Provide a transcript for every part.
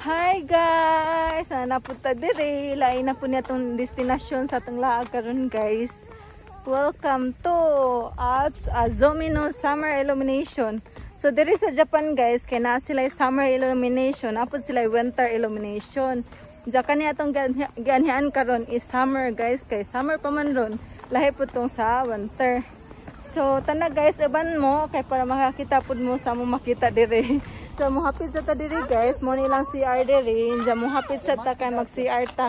Hi guys! Sana napunta dire. Lain na po niya itong destinasyon sa atong laag karon, guys. Welcome to Alps Azumino Summer Illumination. So diri sa Japan, guys, kay naa sila summer illumination, apod sila winter illumination. Diya kani atong gianhian karon is summer, guys, kay summer pa man ron. Lahi po tong sa winter. So tana guys, uban mo kay para makakita pud mo sa mo makita dire. So mohapit sa ta diri guys, mo nilang CR diri, diya mohapit sa ta kay mag CR ta.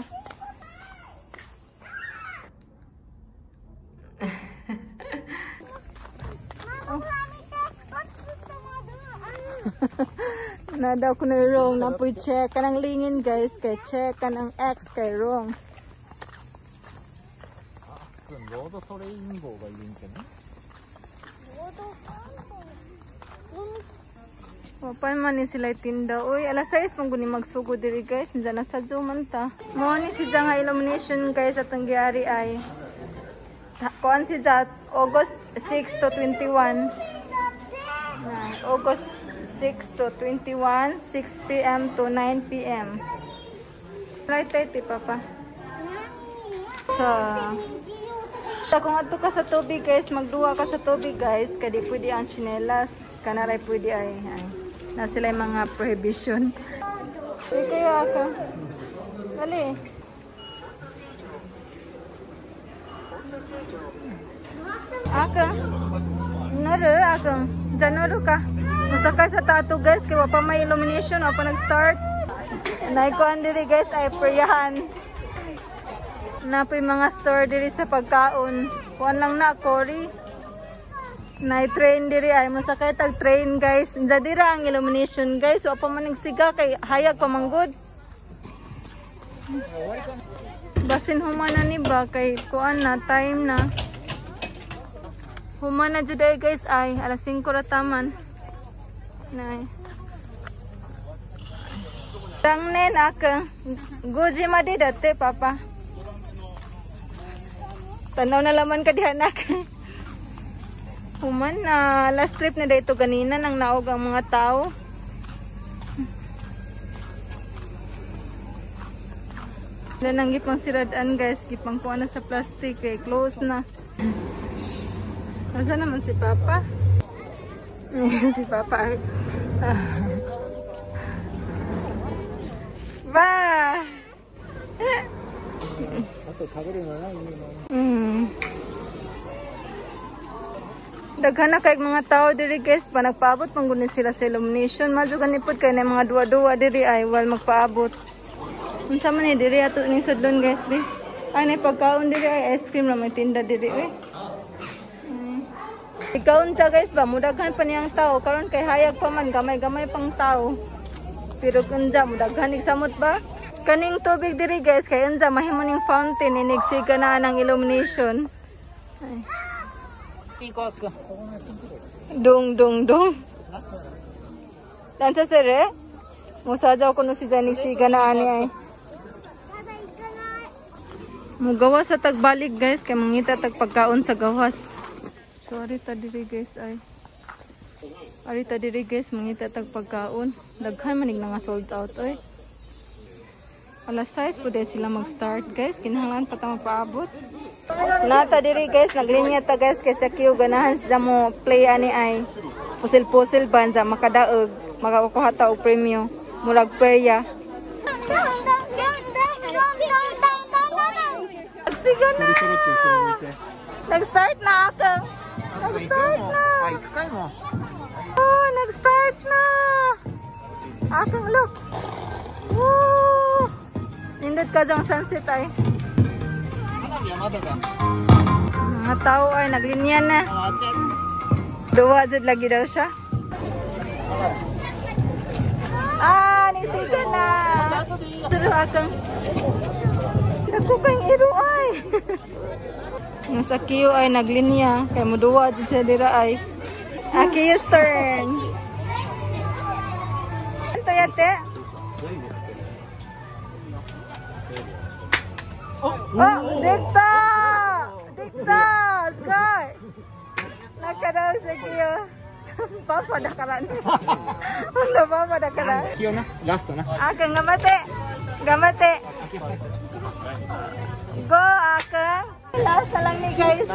Na daw ko na wrong na po check kanang lingin guys, kay check kanang X kay wrong. Wapay man ni sila tinda. Uy, alas 6 man guni magsugod diri guys. Diyan na sa man ta. Mo ni si nga illumination guys atong giari ay kuan si Jat August 6 to 21. Na, August 6 to 21, 6 p.m. to 9 p.m. Right, right, papa. So, kung adto ka sa tubig guys, magduwa ka sa tubig guys, kadi pwede ang tsinelas. Kanaray pwede ay. Na sila yung mga prohibition. Ay, kaya ka. Dali. Aka. Naru, aka. Diyan ka. Masakay sa tato guys, kaya pa may illumination, wa pa nag-start. Naikuan diri guys, ay peryahan. Napoy mga store diri sa pagkaon. Kuan lang na, Cory. Nay train diri ay masakay tag train guys. Diyan dira ang illumination guys. Wa pa man nagsiga kay hayag pa manggod. Basin human na ni ba kay kuan na time na. Human na jud ay guys ay alas 5 ra taman. Nay. Tangnen aka. Goji made date papa. Tanaw na laman ka diha nak. Human na last trip na dito ganina nang naog ang mga tao. Wala nang gipang siradan guys, gipang kuha na sa plastic eh, close na. Asa naman si Papa? Si Papa. Ba. Daghan na kay mga tao diri guys, pa nagpaabot man gud sila sa illumination. Madyo gani pud kay na mga duwa-duwa diri ay while magpaabot. Unsa man ni diri ato ning sudlon guys bi. Ay nay pagkaon diri ay ice cream ra may tinda diri oy. Ikaon sa guys ba mudaghan pa niyang tao karon kay hayag pa man gamay-gamay pang tao. Pero unsa mudaghan igsamot ba? Kaning tubig diri guys kay unsa mahimo ning fountain inigsiga na ang illumination. Ay. Dong dong dong. Dansa sere? Musajaw ko no si Janik siga na ani ay. Mugawa sa tagbalik guys kay mangita tag pagkaon sa gawas. So ari ta diri guys ay. Ari ta diri guys mangita tag pagkaon. Daghan manig nga sold out oy. Alas 6 pud sila mag-start guys. Kinahanglan pa ta magpaabot. Nata diri guys, naglinya ta guys kay sa queue ganahan sila mo play ani ay pusil-pusil banza makadaog, makakuha ta og premyo, murag perya. Siga na. Nag-start na ako. Nag-start na. Oh, nag-start na. Akong look. Woo! Nindot ka dyan sunset ay. Mga tao ay naglinya na. Duwa jud lagi daw siya. Ah, nisiga na. Turo akong. Dako kang iro ay. Nasa queue ay naglinya kay moduwa jud siya dira ay. Akiyo's turn. Anto yate? Oh, dikta! Dikta! Sky! Nakadaw sa kiyo. パパだからね。ほんとパパだから。清なラストな。あくん頑張って。頑張って。Go, Akang. Last na lang ni guys.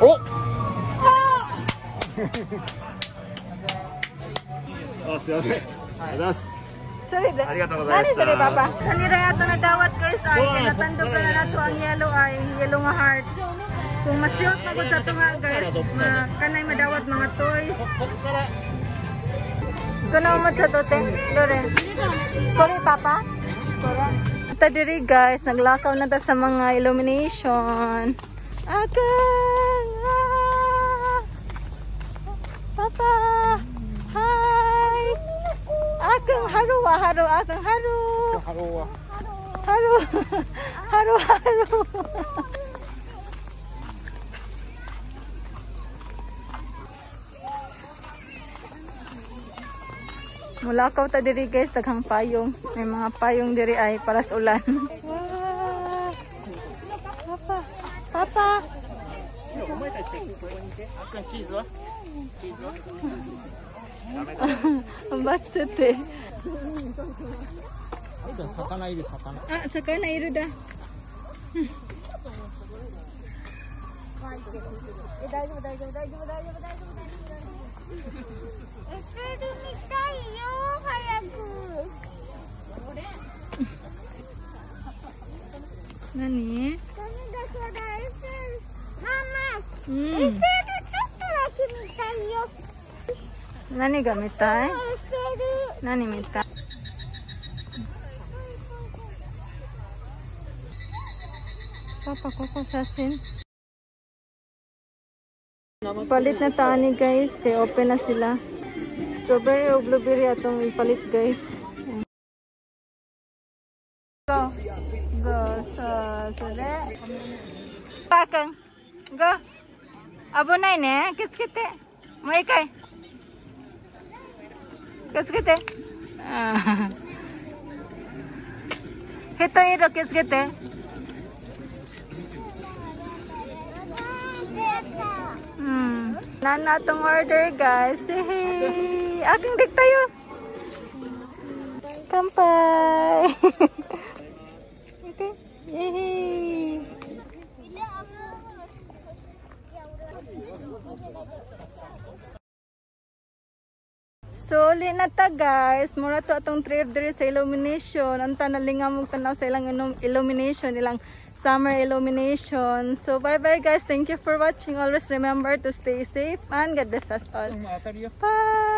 おあ、すいません。ありがとうございます。 Sorry, ありがとうございました。 Sorry, Papa. Kanira ato na dawat guys ay kay natandog na nato ang yellow ay yellow nga heart. Kung ma-shoot na gud sa tunga guys, ma kanay madawat mga toys. ここから Kuno mo sa tote. Dore. Sorry, Papa. Sorry. Ta diri guys, naglakaw na ta sa mga illumination. Akang! Ah! Papa! Hi! Akang haru wa haru akang haru. ハローは Haru. Haru haru. Mulakaw ta diri guys, daghang payong. May mga payong diri ay para sa ulan. Wow. Papa. Papa. お前たちここにいて。あっくんチーズはチーズは Ang basit eh. あっくん魚いる魚。 Ah, saka na iro da. 大丈夫大丈夫大丈夫大丈夫大丈夫大丈夫。 SL 見たいよ早く。 Nani? ダメだそれ SL ママ。 SL ちょっとだけ見たいよ。 何が見たい？ SL。 何見たい？パパ、ここ写真。Palit na tani guys, kay open na sila. Strawberry o blueberry atong ipalit guys. Go. Go. So, sore. Pakang. Go. 危ないね。気をつけて。もう一回。気をつけて。あー人いる気をつけて。 Nana atong order guys. Hey, aking dik tayo. Kampai. Okay. Yay. So, uli na ta guys. Mura to atong trip diri sa illumination. Unta nalinga mong tanaw sa ilang illumination, ilang summer illumination. So, bye-bye guys. Thank you for watching. Always remember to stay safe and God bless us all. 当たるよ。 Bye!